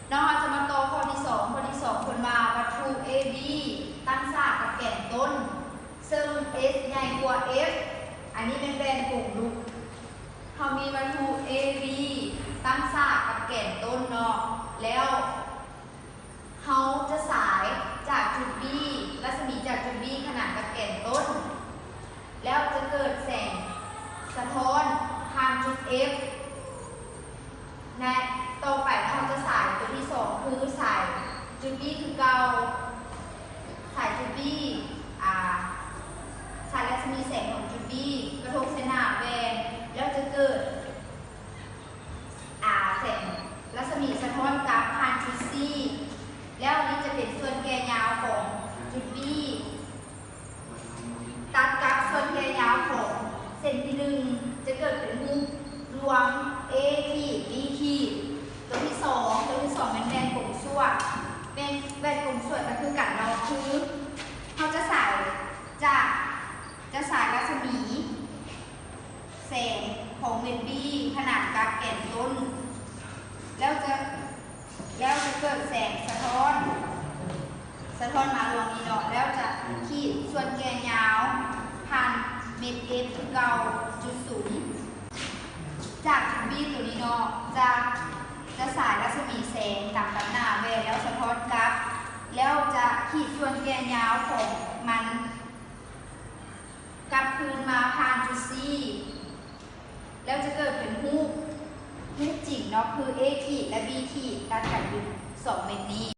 ເນາະ ເຮົາຈະມາຕໍ່ຂໍ້ທີສອງ. ຂໍ້ທີສອງ ເພິ່ນວ່າວັດຖຸ ເອ ບີ ຕັ້ງສາກກັບແກນຕົ້ນ ເຊິ່ງ ເອັສ ໃຫຍ່ກວ່າ ເອັຟ ອັນນີ້ແມ່ນແວ່ນກົງລຸກ. ເຮົາມີວັດຖຸ ເອ ບີ ຕັ້ງສາກກັບແກນຕົ້ນເນາະ ແລ້ວເຮົາຈະສາຍຈາກຈຸດ B ລັດສະໝີຈາກຈຸດ B ຂະໜານກັບແກນຕົ້ນ ແລ້ວຈະເກີດແສງສະທ້ອນຜ່ານຈຸດ F ແລະ ຕໍ່ໄປເຮົາຈະສາຍຕົວທີສອງ ຄືສາຍຈຸດ B ຄືເກົ່າ, ສາຍຈຸດ B ອາ ສາຍລັດສະໝີແສງຂອງຈຸດ B ກະທົບໃສ່ໜ້າແວ່ນ ແລ້ວຈະເກີດ ອາ ແສງລັດສະໝີສະທ້ອນກັບຜ່ານຈຸດ C ແລ້ວນີ້ຈະເປັນສ່ວນແກ່ຍາວຂອງຈຸດ B ຕັດກັບສ່ວນແກ່ຍາວຂອງເສັ້ນທີໜຶ່ງ ຈະເກີດເປັນຮູບລວງ A ຂີດ B ຂີດ. ຕົວທີສອງ ຕົວທີສອງແມ່ນແວ່ນກົງສວດ, ແມ່ນແວ່ນກົງສວດກໍຄືກັນເນາະ ຄືເຮົາຈະສາຍຈາກ ຈະສາຍລັດສະໝີ ແສງຂອງເມັດ B ຂະໜານກັບແກນຕົ້ນ ແລ້ວຈະ ແລ້ວຈະເກີດແສງສະທ້ອນ ສະທ້ອນມາດວງນີ້ເນາະ ແລ້ວຈະຂີດສ່ວນແກ່ຍາວຜ່ານເມັດ F ຄືເກົ່າ ຈຸດສູນ ຈາກຈຸດ B ຕົວນີ້ເນາະ ຈະ ຈະສາຍລັດສະໝີແສງຕາມຕັດໜ້າແວ່ນ ແລ້ວສະທ້ອນກັບ ແລ້ວຈະຂີດສ່ວນແກ່ຍາວຂອງມັນ ກັບຄືນມາຜ່ານຈຸດ C ແລ້ວຈະເກີດເປັນຮູບ ຮູບຈິງເນາະ ຄື A ຂີດ ແລະ B ຂີດ ຕັດກັນຢູ່ສອງເມັດນີ້.